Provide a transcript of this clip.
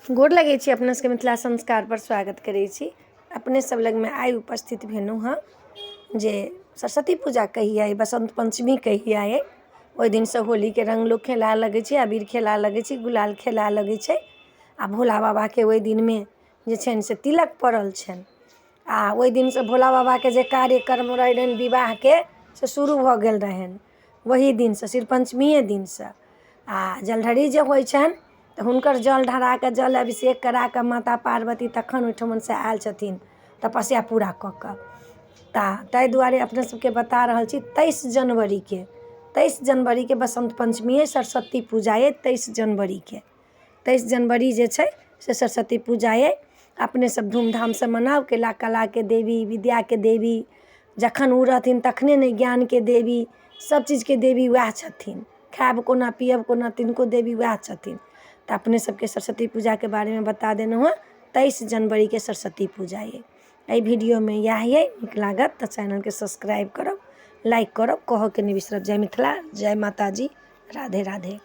गोर लगै छी अपना सबके मिथिला संस्कारपर स्वागत करै छी। अपने सब लगमे आइ उपस्थित भेलहुँ हँ जे सरस्वती पूजा कहिया अइ, बसन्त पञ्चमी कहिया अइ। ओहि दिनसँ होलीके रङ्ग लोक खेलाय लगै छै, अबीर खेलाय लगै छै, गुलाल खेलाय लगै छै। आ भोला बाबाके ओहि दिनमे जे छनि से तिलक पड़ल छनि, आ ओहि दिनसँ भोला बाबाके जे कार्यक्रम रहनि विवाहके से शुरू भऽ गेल रहनि ओही दिनसँ, शिर पञ्चमिये दिनसँ। आ जलढरी जे होइ छनि तऽ हुनकर जल ढरा कऽ, जल अभिषेक करा कऽ माता पार्वती तखन ओहिठमनसँ आयल छथिन तपस्या पूरा कऽ कऽ। तऽ ताहि दुआरे अपना सबके बता रहल छी, 23 जनवरीके, 23 जनवरीके बसन्त पञ्चमी अइ, सरस्वती पूजा अइ। 23 जनवरीके, 23 जनवरी जे छै से सरस्वती पूजा अइ। अपने सब धूमधामसँ मनाउ। केला कलाके देवी, विद्याके देवी जखन ओ रहथिन तखने ने ज्ञानके देवी, सब चीजके देवी उएह छथिन। खायब कोना, पियब कोना, तिनको देवी उएह छथिन। तऽ अपने सबके सरस्वती पूजाके बारेमे बता देलहुँ हँ। 23 जनवरीके सरस्वती पूजा अइ। एहि वीडियोमे इएह अइ। नीक लागत तऽ चैनलके सब्सक्राइब करब, लाइक करब, कहऽके नहि बिसरब। जय मिथिला, जय माताजी, राधे राधे।